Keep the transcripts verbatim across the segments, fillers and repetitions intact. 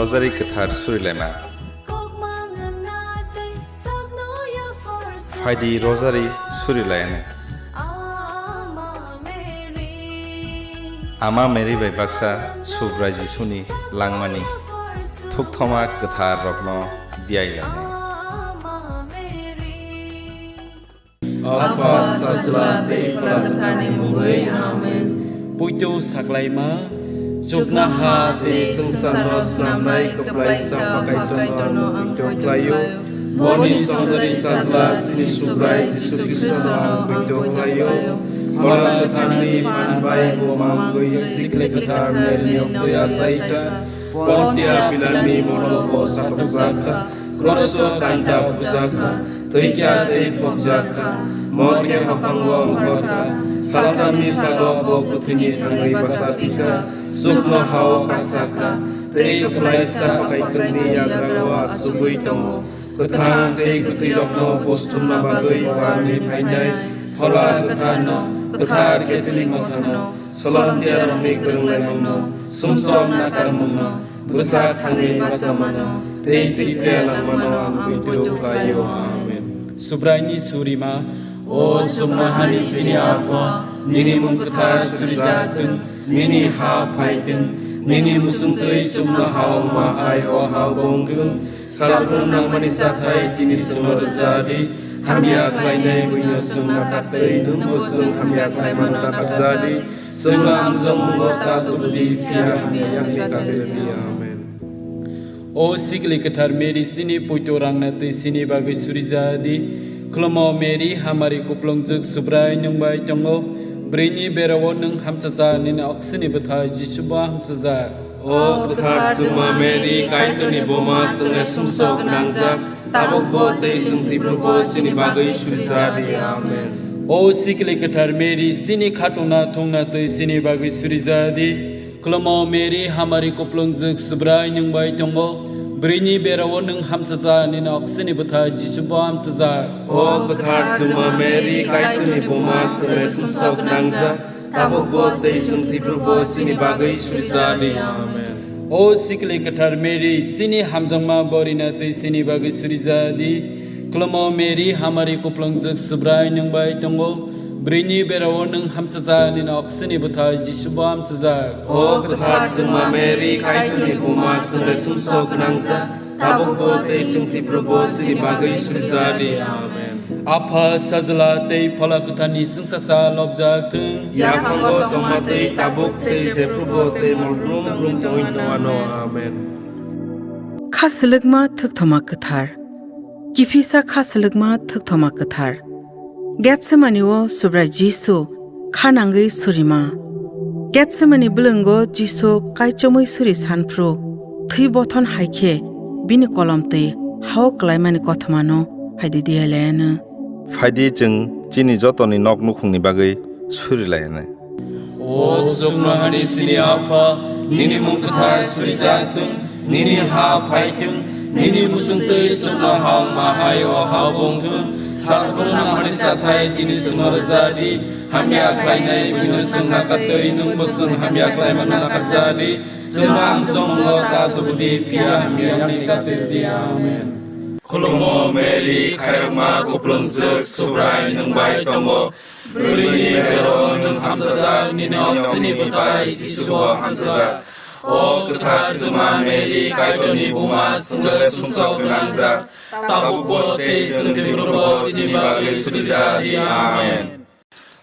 Rosary kwthar surilaima. Phaidi rosary surilaina. Ama Mary bai baksa Subrai Jisuni langmani thukthoma kwthar rokno diailaina. Apha, Sajla tei Phola Kwtharni mungwi. Amen. Poito saklaima, chuknoha tei swngcharno snamnai kwplaisa Pha Kaitorno ang poito khlaio. Boni songdari Sajla chini Subrai Jisu Khristono ang poito khlaio. Phola Kwtharni phan bai bo mangwi Sikli Kwthar Maryni oktwi achaikha. Pontia Pilatni molo bo sakokjakha. Kroso kanta bujakha, twi kya tei phobjakha, morke hokhango ongkhorkha, salthamni salo bo kwthwini thangwi bachapikha, chuknohao kasakha, tei kwplaisa Pha Kaitorni yagrao achugwi tongo. Kwthang tei kwthwirokno buchumna bagwi uarni phainai Phola Kwtharno, kwthar Catholic Motharno, Solomtiarokni kwrwnglaimungno, sumsok nakarmungno, bwsa thangwi bachamano, tei thwi phiya langmano ang poito khlaio. Amen. Subraini surima. O chuknohani chini Apha, nini mung kwthar surijak thung, nini ha phai thung, nini muchungtwi chuknohao wngma hai o hao bo wng thung. Salbrum nangmani chathai tini chwngno rwja di, hamya khlainai buino chwng nakar tei nwngbo chwng hamya khlaimano nakar ja di. Chwngno amjokmungo ta tubu di, phiya hamya yakni kati rw di. Amen. O Sikli Kwthar Mary, chini poito rangna twi chini bagwi surija di. Khulumo Mary, hamari kuplungjwk Subrai nwng bai tongo. Bwrwini berao nwng hamchacha, nini oksini bwthai Jisu bo hamchajak. O kwthar chwngma Mary, Kaitorni buma, chwngno sumsok gwnangjak, tabukbo tei chwng thwiphrubo chini bagwi surija di. Amen. O Sikli Kwthar Mary, chini khatungna thungna twi chini bagwi surija di. Khulumo Mary, hamari kuplungjwk Subrai nwng bai tongo. Bwrwini berao nwng hamchacha, nini oksini bwthai Jisu bo hamchajak. O kwthar chwngma Mary, Kaitorni buma, chwngno sumsok gwnangjak, tabukbo tei chwng thwiphrubo chini bagwi surija di. Amen. O Sikli Kwthar Mary, chini hamjakma borina twi chini bagwi surija di. Khulumo Mary, hamari kuplungjwk Subrai nwng bai tongo. Bwrwini berao nwng hamchacha, nini oksini bwthai Jisu bo hamchajak. O kwthar chwngma Mary, Kaitorni buma, chwngno sumsok gwnangjak, tabukbo tei chwng thwiphrubo chini bagwi surija di. Amen. Apha, Sajla tei Phola Kwtharni chwngsacha lobjak thung. Yaphango tongma twi tabuk tei jephrubo tei mol brum brum tongwi tongmano. Amen. Kha swlwkma thukthoma kwthar. Kiphilsa kha swlwkma thukthoma kwthar. Getsemani o Subrai Jisu kha nangwi surima. Getsemani bwlwngo Jisu kaichomwi suri sanphru thwi bothon hai khe bini kolom twi hao klaimani kothomano hai di diyailaiano. Phaidi chwng chini jotoni nok nukhungni bagwi surilainai. O chuknohani chini Apha, nini mung kwthar surijak thung, nini ha phai thung, nini muchungtwi chuknoha wngma hai o ha bo wng thung. Salbrum nangmani chathai tini chwngno rwja di, hamya khlainai buino chwng nakar twi nwngbo chwng hamya khlaimano nakar ja di. Chwngno amjokmungo ta tubu di, phiya hamya yakni kati rw di. Amen. Khulumo Mary, khairokma kuplungjwk Subrai nwng bai tongo. Bwrwini berao nwng hamchajak, nini oksini bwthai Jisu bo hamchajak. O kwthar chwngma Mary, Kaitorni buma, chwngno sumsok gwnangjak, tabukbo tei chwng thwiphrubo chini bagwi surija di. Amen.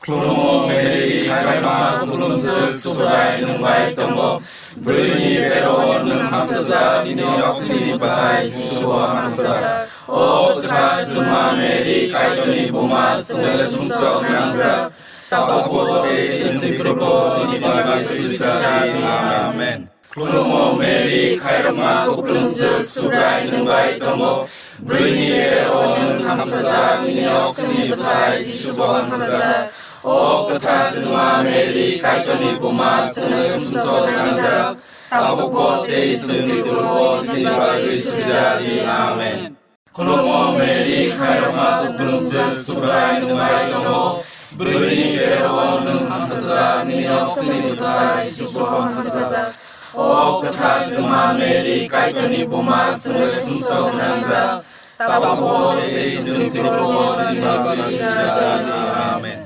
Khulumo Mary, khairokma kuplungjwk Subrai nwng bai tongo. Bwrwini berao nwng hamchajak, nini oksini bwthai Jisu bo hamchajak. O kwthar chwngma Mary, Kaitorni buma, chwngno sumsok gwnangjak, tabukbo tei chwng thwiphrubo chini bagwi surija di. Amen. Khulumo Mary, khairokma kuplungjwk Subrai nwng bai tongo. Bwrwini berao nwng hamchajak, nini oksini bwthai Jisu bo hamchajak. O kwthar chwngma Mary, Kaitorni buma, chwngno sumsok gwnangjak, tabukbo tei chwng thwiphrubo chini bagwi surija di. Amen. Khulumo Mary, khairokma kuplungjwk Subrai nwng bai tongo. Bwrwini berao nwng hamchajak, nini oksini bwthai Jisu bo hamchajak. O Kwthar Juma Mary, Kaitorni buma, chwngno sumsok nangjak, tabukbo tei chwng thwibago chini bagwi sujadi. Amen.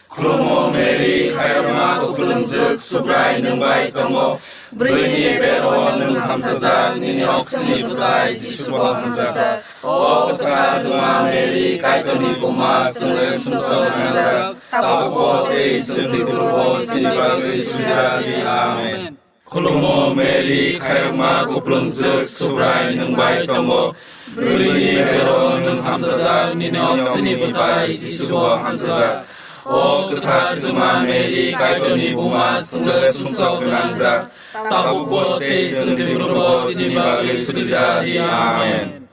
Khulumo Mary, khairokma kuplungjwk, Subrai nwng bai tongo. Bwrwini bero nwng hamsajak, nini oksini bwtai Jisubo hamsajak. O kwthar Juma Mary, Kaitorni buma, chwngno sumsok nangjak, tabukbo tei chwng thwibago chini bagwi sujadi. Amen. Khulumo Mary, khairokma kuplungjwk, Subrai nwng bai tongo. Bwrwini bero nwng hamsajak, nini oksini bwtai Jisubo hamsajak. O kwthar Juma Mary, Kaitorni buma, chwngno sumsok nangjak, tabukbo tei chwng thwibago chini bagwi sujadi. Amen.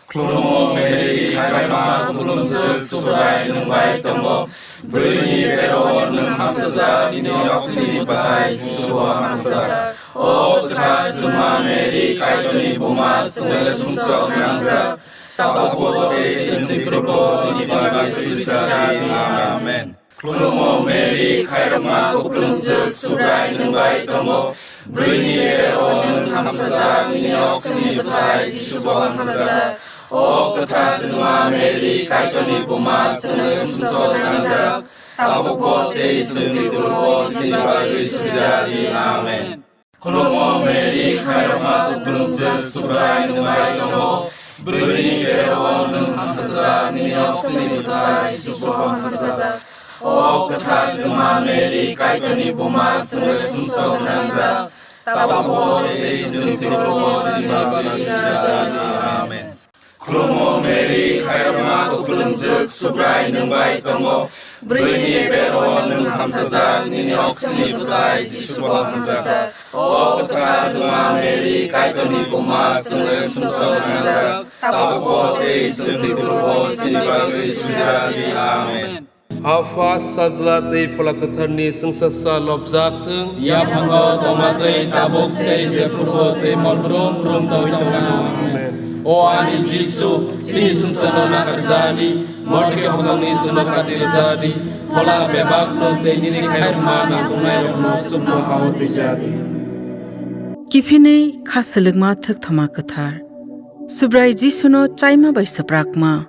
Khulumo Mary, khairokma kuplungjwk, Subrai nwng bai tongo. Bwrwini bero nwng hamsajak, nini oksini bwtai Jisubo hamsajak. O kwthar Juma Mary, Kaitorni buma, chwngno sumsok nangjak, tabukbo tei chwng thwibago chini bagwi sujadi. Amen. Khulumo Mary, khairokma kuplungjwk, Subrai nwng bai tongo. Bwrwini bero nwng hamsajak, nini oksini bwtai Jisubo hamsajak. O kwthar Juma Mary, Kaitorni buma, chwngno sumsok nangjak, tabukbo tei chwng thwibago chini bagwi sujadi. Amen. Khulumo Mary, khairokma kuplungjwk, Subrai nwng bai tongo. Bwrwini bero nwng hamsajak, nini oksini bwtai Jisubo hamsajak. O kwthar Juma Mary, Kaitorni buma, chwngno sumsok nangjak, tabukbo tei chwng thwibago chini bagwi sujadi. Amen. Khulumo Mary, khairokma kuplungjwk, Subrai nwng bai tongo. Bwrwini bero nwng hamsajak, nini oksini bwtai Jisubo hamsajak. O kwthar Juma Mary, Kaitorni buma, chwngno sumsok nangjak, tabukbo tei chwng thwibago chini bagwi sujadi. Amen. Apha, Sajla tei Phola Kwtharni chwngsasa lobjak thung. Yaphango tongma twi tabuk tei jephrubo tei mol brum brum tongwi tongna. Amen. O ani Jisu, chini sumsokno nakarjadi, morke hokongni sumno katirjadi, phola bebakno tei nini khairokma nangkuknairokno sumno hao twijadi. Kiphinwi kha swlwkma thwkthoma kwthar. Subrai Jisuno chaima bai swprakma.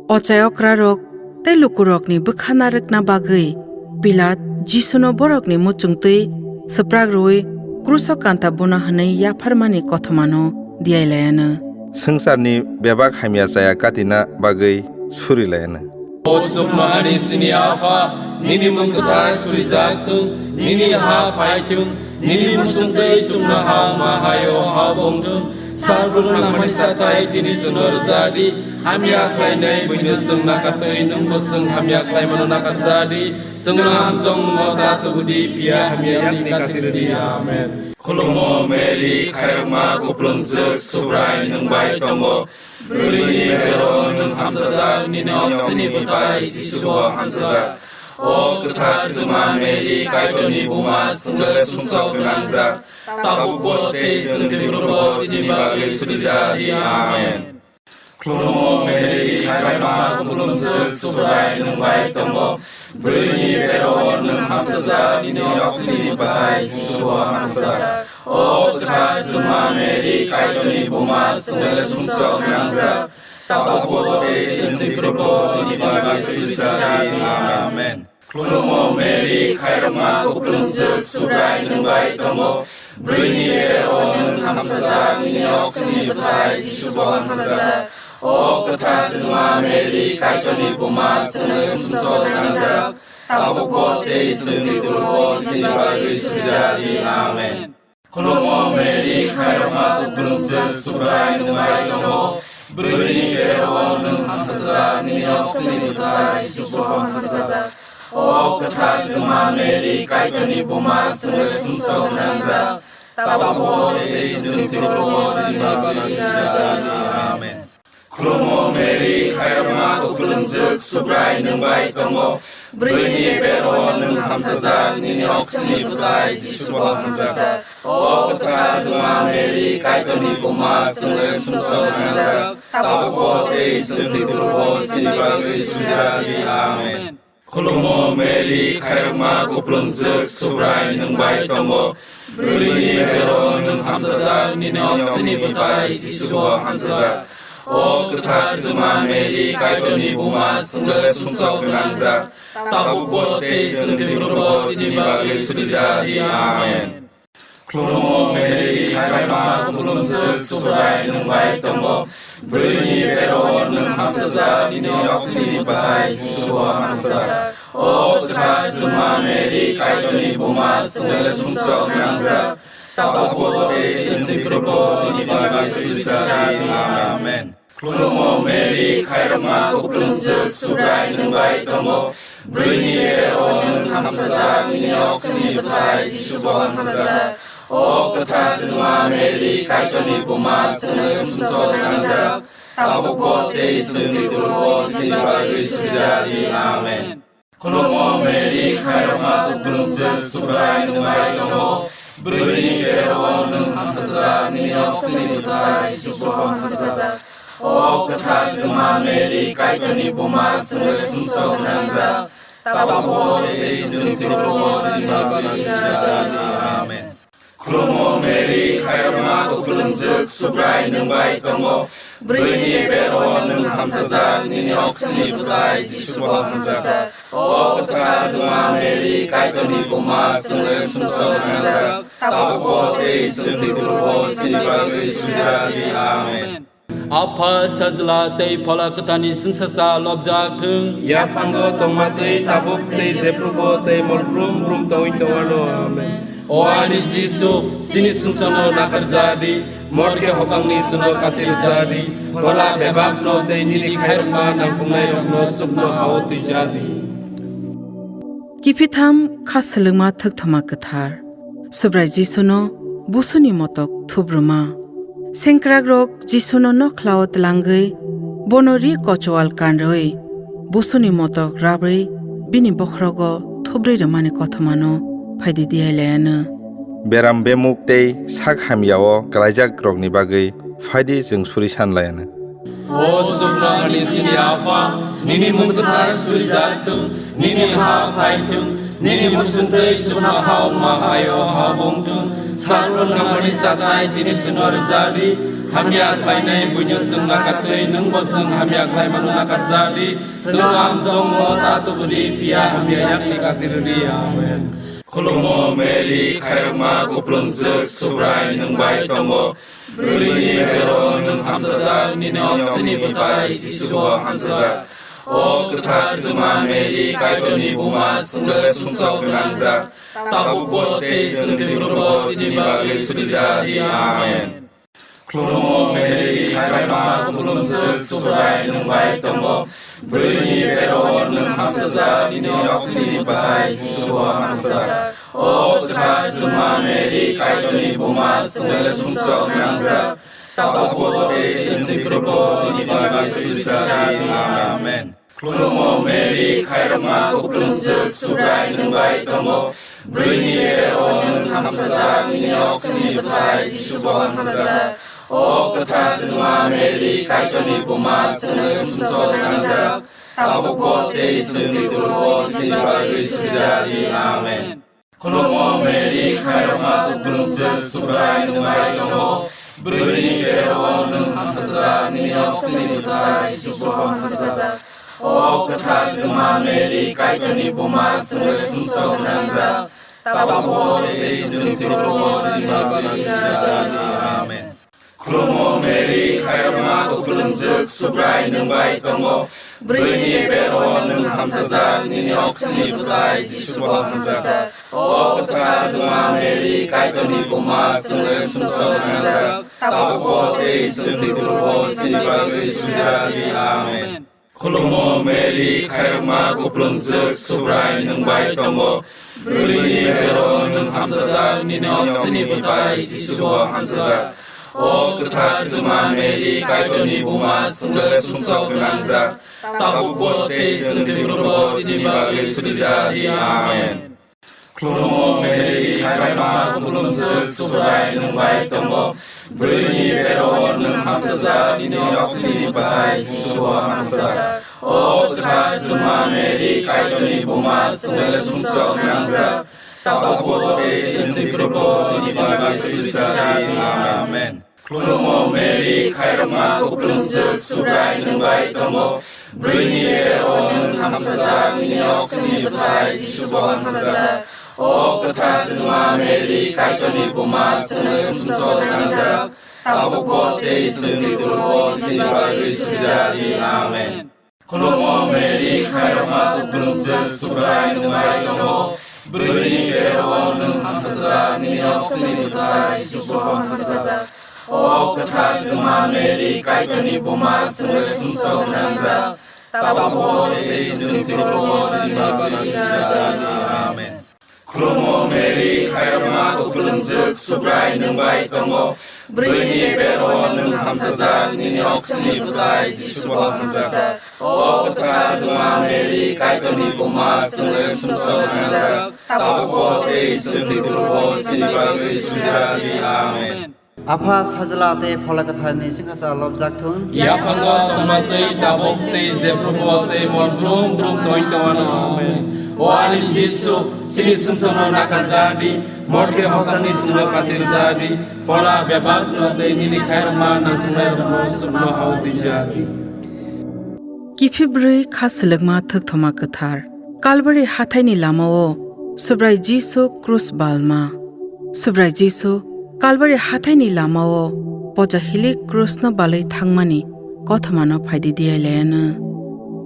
Ochai okrarok tei lukurokni bwkha narwkna bagwi Pilat Jisuno borokni muchungtwi swprak rwui kruso kanta buna hwnwi yapharmani kothomano diyailaiano. Swngcharni bebak hamya chaya katina bagwi surilaiano. O chuknohani chini Apha, nini mung kwthar surijak thung, nini ha phai thung, nini muchungtwi chuknoha ha wngma haio ha bo wng thung. Sal brum nangmani sathai tini chwngno rwjadi, hamya khlainai buino chwng nakatwi, nwngbo chwng hamya khlaimano nakarjadi. Chwngno hamjong mungo ta tubudi, phiya hamya yakni katirdi. Amen. Khulumo Mary, khairokma kuplungjwk, Subrai nwng bai tongo. Bwrwini bero nwng hamsajak, nini oksini bwtai Jisubo hamsajak. O kwthar Juma Mary, Kaitorni buma, chwngno sumsok gwnangjak, tabukbo tei chwng thwiphrubo chini bagwi surijadi. Amen. Khulumo Mary, khairokma kuplungjwk, Subrai nwng bai tongo. Bwrwini bero nwng hamsajak, nini oksini bwtai Jisubo hamsajak. O kwthar Juma Mary, Kaitorni buma, chwngno sumsok gwnangjak, tabukbo tei chwng thwiphrubo chini bagwi surijadi. Amen. Khulumo Mary, khairokma kuplungjwk, Subrai nwng bai tongo. Bwrwini bero nwng hamsajak, nini oksini bwtai Jisubo hamsajak. O kwthar Juma Mary, Kaitorni buma, chwngno sumsok gwnangjak, tabukbo tei chwng thwiphrubo chini bagwi surijadi. Amen. Khulumo Mary, khairokma kuplungjwk, Subrai nwng bai tongo. Bwrwini bero nwng hamsajak, nini oksini bwtai Jisubo hamsajak. O kwthar Juma Mary, Kaitorni buma, chwngno sumsok gwnangjak, tabukbo tei chwng thwiphrubo chini bagwi surijadi. Amen. Khulumo Mary, khairokma kuplungjwk, Subrai nwng bai tongo. Bwrwini bero nwng hamsajak, nini oksini bwtai Jisubo hamsajak. O kwthar Juma Mary, Kaitorni buma, chwngno sumsok gwnangjak, tabukbo tei chwng thwiphrubo chini bagwi surijadi. Amen. Khulumo Mary, khairokma kuplungjwk, Subrai nwng bai tongo. Bwrwini bero nwng hamsajak, nini oksini bwtai Jisu bo hamsajak. O kwthar Juma Mary, Kaitorni buma, chwngno sumsok gwnangjak, tabukbo tei chwng thwiphurubo chini bagwi suri ja di. Amen. Khulumo Mary, khairokma kuplungjwk, Subrai nwng bai tongo. Bwrwini bero nwng hamsajak, nini oksini bwtai Jisu bo hamsajak. O kwthar Juma Mary, Kaitorni buma, chwngno sumsok gwnangjak, tabukbo tei chwng thwiphurubo chini bagwi suri ja di. Amen. Khulumo Mary, khairokma kuplungjwk, Subrai nwng bai tongo. Bwrwini bero nwng hamsajak, nini oksini bwtai Jisu bo hamsajak. O kwthar Juma Mary, Kaitorni buma, chwngno sumsok gwnangjak, tabukbo tei chwng thwiphurubo chini bagwi suri ja di. Amen. Khulumo Mary, khairokma kuplungjwk, Subrai nwng bai tongo. Bwrwini bero nwng hamsajak, nini oksini bwtai Jisu bo hamsajak. O kwthar Juma Mary, Kaitorni buma, chwngno sumsok gwnangjak, tabukbo tei chwng thwiphurubo chini bagwi suri ja di. Amen. Khulumo Mary, khairokma kuplungjwk, Subrai nwng bai tongo. Bwrwini bero nwng hamsajak, nini oksini bwtai Jisu bo hamsajak. O kwthar Juma Mary, Kaitorni buma, chwngno sumsok gwnangjak, tabukbo tei chwng thwiphurubo chini bagwi suri ja di. Amen. Apha, Sajla tei Phola Kwtharni chwngsacha lobjak thung. Yaphango tongma tei tabuk tei jephrubo tei mol brum brum tongwi tongwano. Amen. O ani Jisu, chini sumsokno nakarja di, morke hokangni chwngno katirja di, phola bebakno tei nini khairokma nangkuknairokno chukno ha-o twija di. Kiphiltham kha swlwngma thwkthoma kwthar. Subrai Jisuno busuni motok thubrwma. Sengkrakrok Jisuno nokhlao tlangwi, bono ri kochwal kanrwi, busuni motok rabrwi bini bokhorogo thubrwi rwmani kothomano phaidi diyailaiano. Beram bemuk tei sak hamyao kwlaijakrokni bagwi phaidi chwng suri sanlaiano. O sukno ani chini Apha, nini mung kwthar surijak thung, nini ha phai thung, nini muchungtwi sukno ha wngma hai-o ha wng thung. Sakno nangmani chathai tini chwngno rwja di, hamya khlainai buino chwng nakatwi nwngbo chwng hamya khlaimano nakarja di. Chwngno amchongmo ta tubu di, phiya hamya yakni katirwi di. Amen. Khulumo Mary, khairokma kuplungjwk, Subrai nwng bai tongo. Bwrwini bero nwng hamsajak, nini oksini bwtai Jisu bo hamsajak. O kwthar Juma Mary, Kaitorni buma, chwngno sumsok gwnangjak, tabukbo tei chwng thwiphurubo chini bagwi suri ja di. Amen. Khulumo Mary, khairokma kuplungjwk, Subrai nwng bai tongo. Bwrwini bero nwng hamsajak, nini oksini bwtai Jisu bo hamsajak. O kwthar Juma Mary, Kaitorni buma, chwngno sumsok gwnangjak, tabukbo tei chwng thwiphurubo chini bagwi suri ja di. Amen. Khulumo Mary, khairokma kuplungjwk, Subrai nwng bai tongo. Bwrwini bero nwng hamsajak, nini oksini bwtai Jisu bo hamsajak. O kwthar Juma Mary, Kaitorni buma, chwngno sumsok gwnangjak, tabukbo tei chwng thwiphurubo chini bagwi suri ja di. Amen. Khulumo Mary, khairokma kuplungjwk, Subrai nwng bai tongo. Bwrwini bero nwng hamsajak, nini oksini bwtai Jisu bo hamsajak. O kwthar Juma Mary, Kaitorni buma, chwngno sumsok gwnangjak, tabukbo tei chwng thwiphurubo chini bagwi suri ja di. Amen. Khulumo Mary, khairokma kuplungjwk, Subrai nwng bai tongo. Bwrwini bero nwng hamsajak, nini oksini bwtai Jisu bo hamsajak. O kwthar Juma Mary, Kaitorni buma, chwngno sumsok gwnangjak, tabukbo tei chwng thwiphurubo chini bagwi suri ja di. Amen. Khulumo Mary, khairokma kuplungjwk, Subrai nwng bai tongo. Bwrwini bero nwng hamsajak, nini oksini bwtai Jisu bo hamsajak. O kwthar Juma Mary, Kaitorni buma, chwngno sumsok gwnangjak, tabukbo tei chwng thwiphurubo chini bagwi suri ja di. Amen. Khulumo Mary, khairokma kuplungjwk, Subrai nwng bai tongo. Bwrwini bero nwng hamsajak, nini oksini bwtai Jisu bo hamsajak. O kwthar Juma Mary, Kaitorni buma, chwngno sumsok nangjak, tabukbo tei chwngni phurubo chini bagwi sujadi. Amen. Khulumo Mary, khairokma kuplungjwk, Subrai nwng bai tongo. Bwrwini bero nwng hamsajak, nini oksini bwthai Jisubo hamsajak. O kwthar Juma Mary, Kaitorni buma, chwngno sumsok nangjak, tabukbo tei chwngni phurubo chini bagwi sujadi. Amen. Khulumo Mary, khairokma kuplungjwk, Subrai nwng bai tongo. Bwrwini bero nwng hamsajak, nini oksini bwthai Jisubo hamsajak. O kwthar Juma Mary, Kaitorni buma, chwngno sumsok nangjak, tabukbo tei chwngni phurubo chini bagwi sujadi. Amen. Khulumo Mary, khairokma kuplungjwk, Subrai nwng bai tongo. Bwrwini bero nwng hamsajak, nini oksini bwthai Jisubo hamsajak. O kwthar Juma Mary, Kaitorni buma, chwngno sumsok nangjak, tabukbo tei chwngni phurubo chini bagwi sujadi. Amen. Apha, Sajla tei Phola Kwtharni chwngsacha lobjak thun. Yaphango tongma twi tabuk tei jephrubo tei mol brum brum tongwi tongmano. Amen. O ani Jisu, chini sumsokno nakarjadi, morke hoktani sino katirjadi, phola bebakno tei nini khairokma nangkuknairokno chukno hao twijadi. Kiphilbrwi kha selekma thukthoma kwthar. Kalbari hathaini lamao Subrai Jisu krus balma. Subrai Jisu Kalbari hathaini lamao pocha hilik krusno balwi thangmani kothomano phaidi diyailaiano.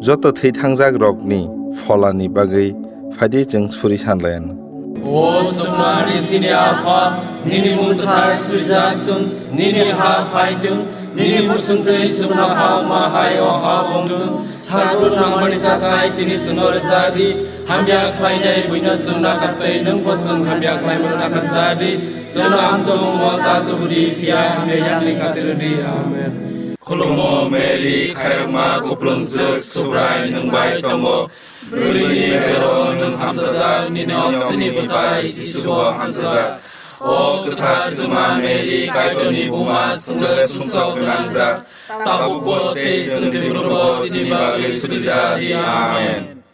Joto thwi thangjak rokni pholani bagwi phaidi chwng suri sanlaiano. O Subrai chini Apha, nini mung kwthar suijak thung, nini ha phai thung, nini muchungtwi chuknoha ma hai o ha-o wng thung, salbrum nangmani chakhai tini chwngno rwjadi, hamya khlainai buino chwng nakartwi, nwngbo chwng hamya khlaimano nakarjadi, chwngno amjokmungo ta tubudi, phiya hamya yakni katirwdi. Amen. Khulumo Mary, khairokma kuplungjwk, Subrai nwng bai tongo, bwrwini bero nwng hamsajak, nini oksini bwthai Jisubo hamsajak. O kwthar Juma Mary, Kaitorni buma, chwngno sumsok gwnangjak, tabukbo tei chwngni phurubo chini bagwi surijadi. Amen.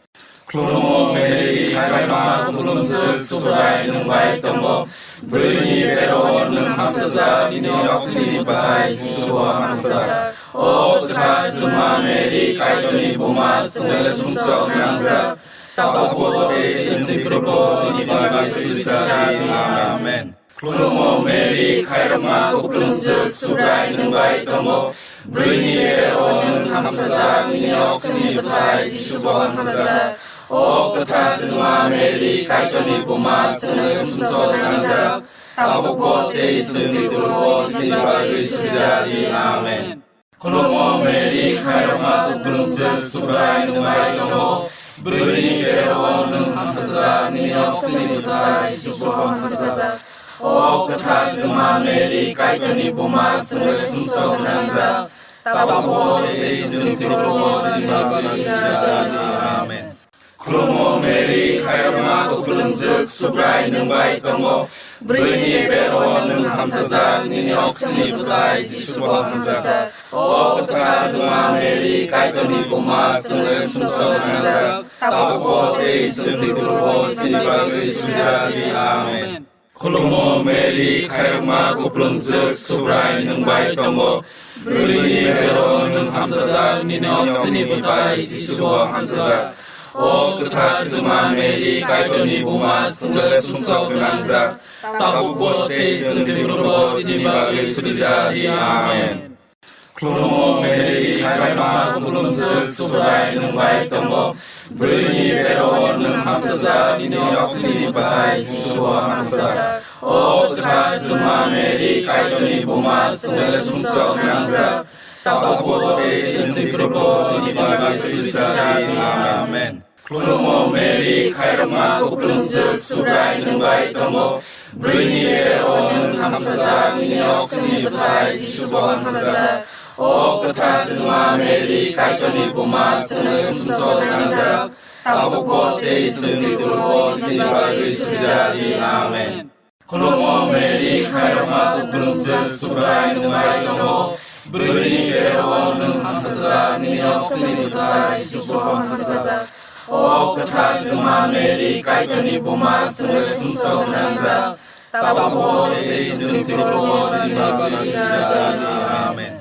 Khulumo Mary, khairokma kuplungjwk, Subrai nwng bai tongo, bwrwini bero nwng hamsajak, nini oksini bwthai Jisubo hamsajak. O kwthar Juma Mary, Kaitorni buma, chwngno sumsok nangjak, tabukbo tei chwngni phurubo chini bagwi surijadi. Amen. Khulumo Mary, khairokma kuplungjwk, Subrai nwng bai tongo, bwrwini bero nwng hamsajak, nini oksini bwthai Jisubo hamsajak. O kwthar Juma Mary, Kaitorni buma, chwngno sumsok nangjak, tabukbo tei chwngni phurubo chini bagwi surijadi. Amen. Khulumo Mary, khairokma kuplungjwk, Subrai nwng bai tongo, bwrwini bero nwng hamsajak, nini oksini bwthai Jisubo hamsajak. O kwthar Juma Mary, Kaitorni buma, chwngno sumsok nangjak, tabukbo tei chwngni phurubo chini bagwi surijadi. Amen. Khulumo Mary, khairokma kuplungjwk, Subrai nwng bai tongo, bwrwini bero nwng hamsajak, nini oksini bwthai Jisubo hamsajak. O kwthar Juma Mary, Kaitorni buma, chwngno sumsok nangjak, tabukbo tei chwngni phurubo chini bagwi surijadi. Amen. Khulumo Mary, khairokma kuplungjwk, Subrai nwng bai tongo, bwrwini bero nwng hamsajak, nini oksini bwthai Jisubo hamsajak. O kwthar Juma Mary, Kaitorni buma, chwngno sumsok gwnangjak, tabukbo tei chwngni phurubo chini bagwi surijadi. Amen. Khulumo Mary, khairokma kuplungjwk, Subrai nwng bai tongo, bwrwini bero nwng hamsajak, nini oksini bwthai Jisubo hamsajak. O kwthar Juma Mary, Kaitorni buma, chwngno sumsok nangjak, tabukbo tei chwngni phurubo chini bagwi surijadi. Amen. Khulumo Mary, khairokma kuplungjwk, Subrai nwng bai tongo, bwrwini bero nwng hamsajak, nini oksini bwthai Jisubo hamsajak. O kwthar Juma Mary, Kaitorni buma, chwngno sumsok nangjak, tabukbo tei chwngni phurubo chini bagwi surijadi. Amen. Khulumo Mary, khairokma kuplungjwk, Subrai nwng bai tongo, Bwrwini berao nwng hamsajak, nini oksini bwtai Jisu bo hamsajak. O kwthar Juma Mary, Kaitorni buma, chwngno sumsok nangjak, tabukbo tei chwng thwikrokbo chini bagwi sujak di. Amen.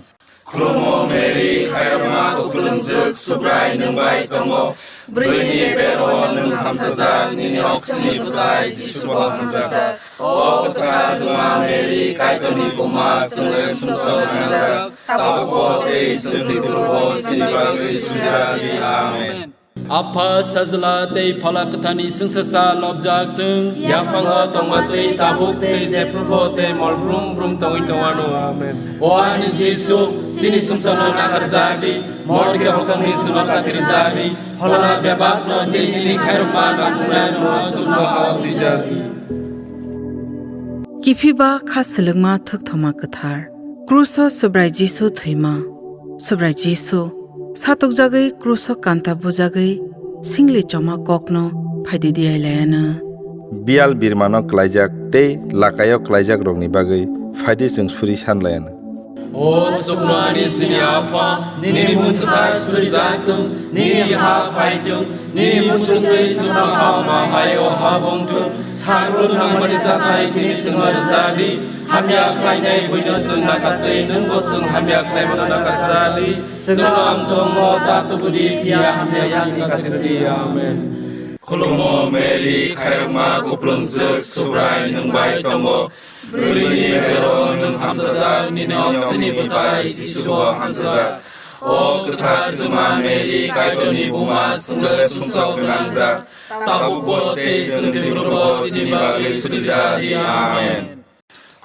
Khulumo Mary, khairokma kuplungjwk, Subrai nwng bai tongo. Bwrwini berao nwng hamsajak, nini oksini bwtai Jisu bo hamsajak. O kwthar Juma Mary, Kaitorni buma, chwngno sumsok nangjak, tabukbo tei chwng thwikrokbo chini bagwi sujak di. Amen. Apha, Sajla tei Phola Kwtharni chwngsacha lobjak thung. Yaphango tongma twi tabuk tei jephrubo tei mol brum brum tongwi tongwano. Amen. O ani Jisu, chini sumsokno nakarjak di, morke hokomni sumok katirjak di, phola bebakno tei bini khairokma nangkuknairokno chukno hao twijak di. Kiphiba kha swlwkma thukthoma kwthar. Kruso Subrai Jisu thwima. Subrai Jisu, satokjagwi kruso kanta bujagwi singli choma kokno phaidi diyailaiano. Bial birmano klaijak tei lakaio klaijak rokni bagwi phaidi chwng suri sanlaiano. O sukno ani sini Apha, nini mung kwthar surijak thung, nini ha phai thung, nini muchung twi sukno ha ma hai o ha bong thung. Sagrun nangmani jathai khini chwngno rwjak di, hamya khlainai buino chwng nakar twi nwngbo chwng hamya khlaimano nakarjak di. Chwngno amchong mo ta tubu di, phiya hamya yang katir di. Amen. Khulumo Mary, khairokma kuplungjwk, Subrai nwng bai tongo. Bwrwini berao nwng hamsajak, nini oksini bwtai Jisu bo hamsajak. O kwthar Juma Mary, Kaitorni buma, chwngno sumsok gwnangjak, tabukbo tei chwng thwikrokbo chini bagwi surijak di. Amen.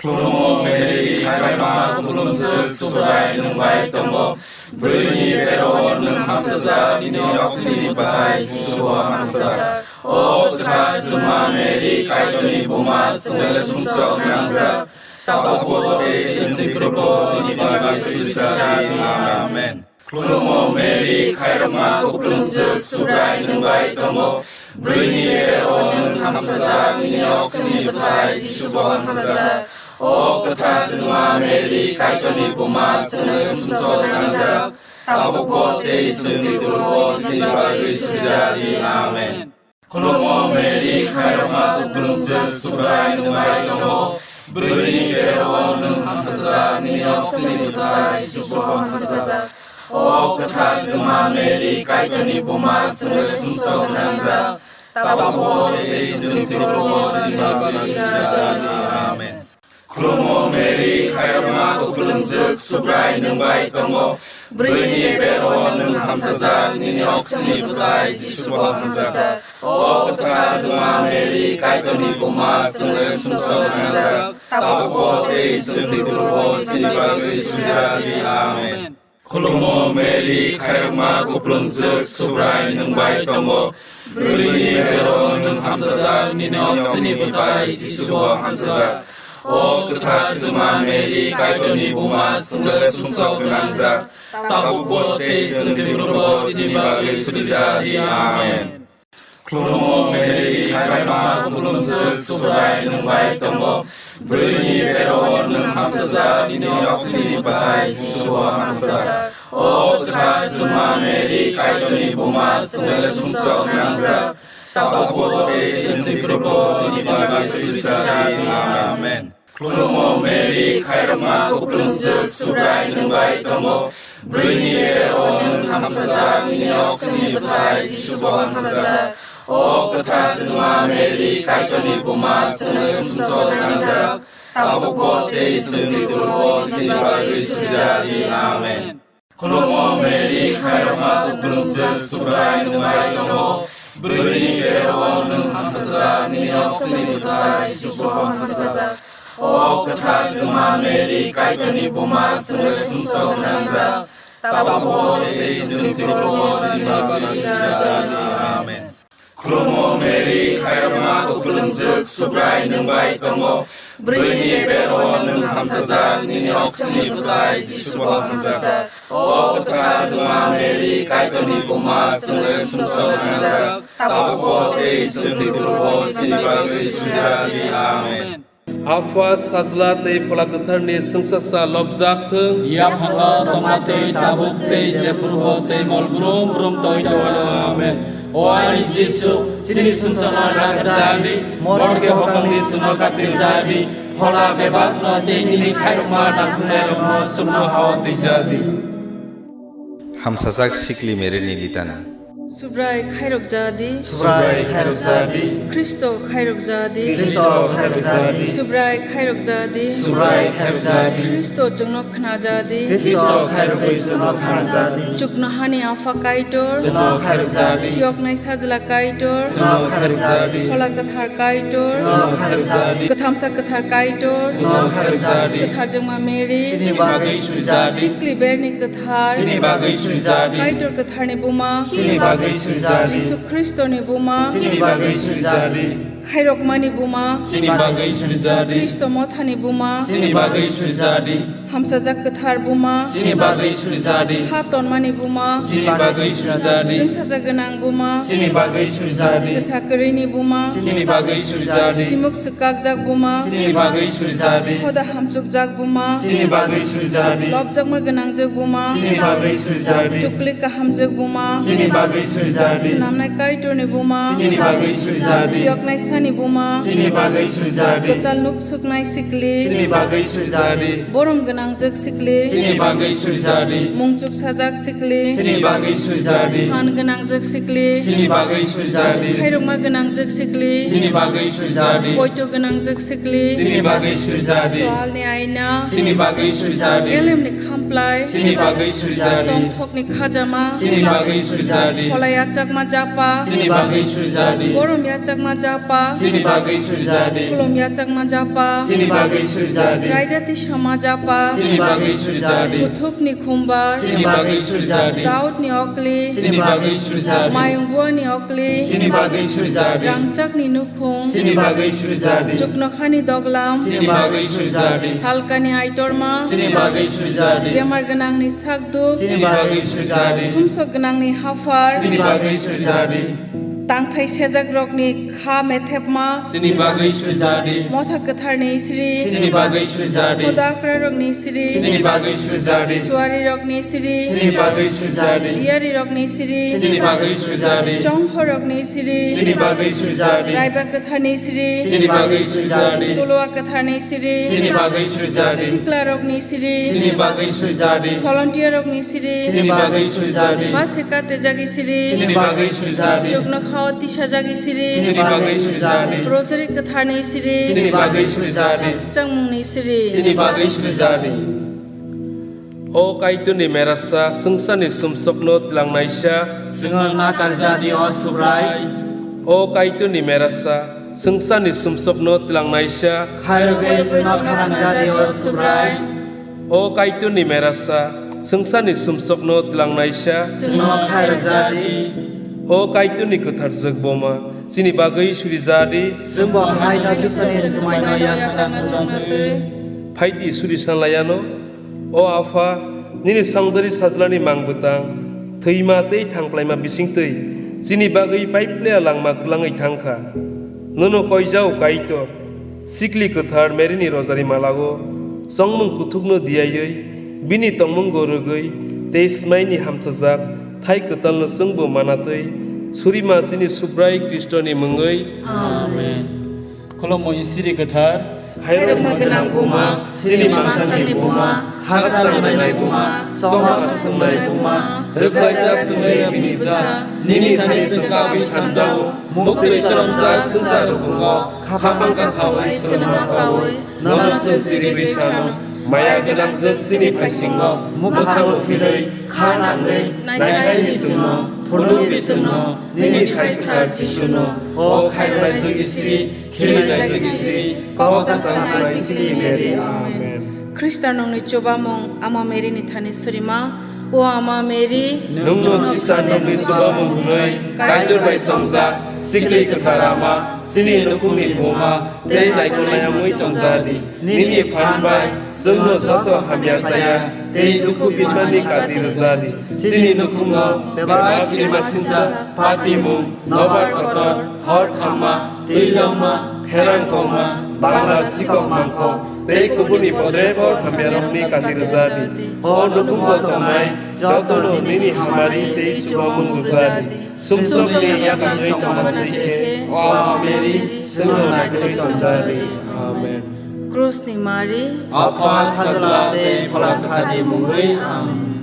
Khulumo Mary, khairokma kuplungjwk, Subrai nwng bai tongo. Bwrwini berao nwng hamsajak, nini oksini bwtai Jisu bo hamsajak. O kwthar Juma Mary, Kaitorni buma, chwngno sumsok nangjak, tabukbo tei chwng thwikrokbo chini bagwi surijak di. Amen. Khulumo Mary, khairokma kuplungjwk, Subrai nwng bai tongo. Bwrwini berao nwng hamsajak, nini oksini bwtai Jisu bo hamsajak. O kwthar Juma Mary, Kaitorni buma, chwngno sumsok nangjak, tabukbo tei chwng thwikrokbo chini bagwi surijak di. Amen. Khulumo Mary, khairokma kuplungjwk, Subrai nwng bai tongo. Bwrwini berao nwng hamsajak, nini oksini bwtai Jisu bo hamsajak. O kwthar Juma Mary, Kaitorni buma, chwngno sumsok nangjak, tabukbo tei chwng thwikrokbo chini bagwi surijak di. Amen. Khulumo Mary, khairokma kuplungjwk, Subrai nwng bai tongo. Bwrwini berao nwng hamsajak, nini oksini bwtai Jisu bo hamsajak. O kwthar Juma Mary, Kaitorni buma, chwngno sumsok nangjak, tabukbo tei chwng thwikrokbo chini bagwi surijak di. Amen. Khulumo Mary, khairokma kuplungjwk, Subrai nwng bai tongo. Bwrwini berao nwng hamsajak, nini oksini bwtai Jisu bo hamsajak. O kwthar Juma Mary, Kaitorni buma, chwngno sumsok gwnangjak, tabukbo tei chwng thwikrokbo chini bagwi surijak di. Amen. Khulumo Mary, khairokma kuplungjwk, Subrai nwng bai tongo. Bwrwini berao nwng hamsajak, nini oksini bwtai Jisu bo hamsajak. O kwthar Juma Mary, Kaitorni buma, chwngno sumsok nangjak, tabukbo tei chwng thwikrokbo chini bagwi surijak di. Amen. Khulumo Mary, khairokma kuplungjwk, Subrai nwng bai tongo. Bwrwini berao nwng hamsajak, nini oksini bwtai Jisu bo hamsajak. O kwthar Juma Mary, Kaitorni buma, chwngno sumsok nangjak, tabukbo tei chwng thwikrokbo chini bagwi surijak di. Amen. Khulumo Mary, khairokma kuplungjwk, Subrai nwng bai tongo. Bwrwini berao nwng hamsajak, nini oksini bwtai Jisu bo hamsajak. O kwthar Juma Mary, Kaitorni buma, chwngno sumsok nangjak, tabukbo tei chwng thwikrokbo chini bagwi surijak di. Amen. Khulumo Mary, khairokma kuplungjwk, Subrai nwng bai tongo. Bwrwini berao nwng hamsajak, nini oksini bwtai Jisu bo hamsajak. O kwthar Juma Mary, Kaitorni buma, chwngno sumsok nangjak, tabukbo tei chwng thwikrokbo chini bagwi surijak di. Amen. Apha, Sajla tei Phola Kwtharni chwngsasa lobjak thung. Yaphango tongma tei tabuk tei jephurubo tei mol brum brum tongwi tongwano. Amen. O ani Jisu, chini sumsokno nakarjadi, morke hokangni sumno katirjadi, phola bebakno tei nini khairokma nangkuknairokno sumno hao twijadi. Hamsajak sikli Mary ni litani. Subrai khairok jadi. Subrai khairok jadi. Khristo khairok jadi. Khristo khairok jadi. Subrai khairok jadi. Subrai khairok jadi. Khristo chwngno khna jadi. Khristo khairok bai chwngno khna jadi. Chuknohani Apha Kaitor. Chwngno khairok jadi. Phiyoknai Sajla Kaitor. Chwngno khairok jadi. Phola Kwthar Kaitor. Chwngno khairok jadi. Kwthamsa Kwthar Kaitor. Chwngno khairok jadi. Kwthar Jwngma Mary. Chini bagwi suri jadi. Sikli Berni Kwthar. Chini bagwi suri jadi. Kaitor Kwtharni Buma. Chini bagwi suri jadi. Jisu Khristoni Buma. Chini bagwi suri jadi. Khairokmani Buma. Chini bagwi suri jadi. Khristo Mothani Buma. Chini bagwi suri jadi. Hamsajak Kwthar Buma. Chini bagwi suri jadi. Kha tonmani Buma. Chini bagwi suri jadi. Chwngsajak gwnang Buma. Chini bagwi suri jadi. Kwsa kwrwini Buma. Chini bagwi suri jadi. Simuk swkakjak Buma. Chini bagwi suri jadi. Hoda hamchukjak Buma. Chini bagwi suri jadi. Lobjakma gwnangjak Buma. Chini bagwi suri jadi. Chuklik kahamjak Buma. Chini bagwi suri jadi. Snamnai Kaitorni Buma. Chini bagwi suri jadi. Phiyoknai Sani Buma. Chini bagwi suri jadi. Kwchal nuk suknai sikli. Chini bagwi suri jadi. Borom gwnangjak sikli. Chini bagwi suri jadi. Mungchuk sajak sikli. Chini bagwi suri jadi. Phan gwnangjak sikli. Chini bagwi suri jadi. Khairokma gwnangjak sikli. Chini bagwi suri jadi. Poito gwnangjak sikli. Chini bagwi suri jadi. Swalni aina. Chini bagwi suri jadi. Elemni khamplai. Chini bagwi suri jadi. Tongthokni khajama. Chini bagwi suri jadi. Phola yachakma japa. Chini bagwi suri jadi. Borom yachakma japa. Chini bagwi suri jadi. Khulum yachakma japa. Chini bagwi suri jadi. Raida tisama japa. Chini bagwi suri jadi. Kuthukni khumbar. Chini bagwi suri jadi. Daudni okli. Chini bagwi suri jadi. Mayung buani okli. Chini bagwi suri jadi. Rangchakni nukhung. Chini bagwi suri jadi. Chuknokhani doglam. Chini bagwi suri jadi. Salkani aitorma. Chini bagwi suri jadi. Bemar gwnangni sakduk. Chini bagwi suri jadi. Sumsok gwnangni haphar. Chini bagwi suri jadi. Tangthai sejakrokni kha methepma. Chini bagwi suri jadi. Motha kwtharni sri. Chini bagwi suri jadi. Hoda akrarokni sri. Chini bagwi suri jadi. Suarirokni sri. Chini bagwi suri jadi. Diyarirokni sri. Chini bagwi suri jadi. Chonghorokni sri. Chini bagwi suri jadi. Raiba kwtharni sri. Chini bagwi suri jadi. Tolowa kwtharni sri. Chini bagwi suri jadi. Siklarokni sri. Chini bagwi suri jadi. Solontiyarokni sri. Chini bagwi suri jadi. Base katejagi sri. Chini bagwi suri jadi. Chuknokhao tisajagi sri. Chini bagwi suri jadi. Rosary kwtharni sri. Chini bagwi suri jadi. Changmungni sri. Chini bagwi suri jadi. O Kaitorni merasa, swngcharni sumsokno twlangnaisa. Chwngno nakarjadi, o Subrai. O Kaitorni merasa, swngcharni sumsokno twlangnaisa. Khairogwi chwngno khanangjadi, o Subrai. O Kaitorni merasa, swngcharni sumsokno twlangnaisa. Chwngno khairokjadi. O Kaitorni kwthar jwk boma, chini bagwi surijadi. Chwngbo haino Khristoni swmaino yachakna chwngno twi. Phaidi suri sanlayano. O Apha, nini songdari sajlani mang bwtang, thwima tei thangplaima bisingtwi chini bagwi paiplaya langma kwlangwi thangkha. Nono koijao Kaitor, sikli kwthar Maryni rojari malao chongmung kuthukno diyaiwi, bini tongmungo rwgwi tei smaini hamchajak thai kwtalno chwngbo manatwi surima chini Subrai Khristoni mungwi. Amen. Khulumui siri kwthar. Khairokma gwnang buma, chini mangthangni buma, khasa rwnainai buma, chongma susungnai buma, rwkhlaijak chwngwi bini cha, nini thani chwng kabwi sanjao, muktwi choromjak swngchar rukungo, khapang kakhaui swlwngma kaui, nono chwng siriwi sano, maya gwnangjwk chini phaisingo, mukharo philwi, kha nangwi, naikhaini chwngno, phunukni chwngno, nini thai kwthar Jisuno, o khairoknaijwk Isri, khirinaijwk Isri, kok chasaknai Sikli Mary. Amen. Khristanokni chubamung Ama Maryni thani surima, o Ama Mary, nwngno Khristanokni chubamung hwnwi Kaitor bai songjak, Sikli Kwthar Ama, chini nukhungni buma, tei naikolnai wngwi tongjadi. Nini phan bai chwngno joto hamya chaya tei dukhu binmani kati rwjadi. Chini nukhungo bebak kirimasingcha, patimung, nobar kotor, hor khamma, twi longma, pherang kongma, bangla sikok mangkok tei kubuni bodrebo hamyarokni kati rwjadi. O nukhungo tongnai jotono nini hamari tei chubamung rwjadi. Sumsokni yakangwi tongma twi khe, O Mary, chwngno naikolwi tonjadi. Amen. Krusni Mari. Apha, Sajla tei Phola Kwtharni mungwi. Amen.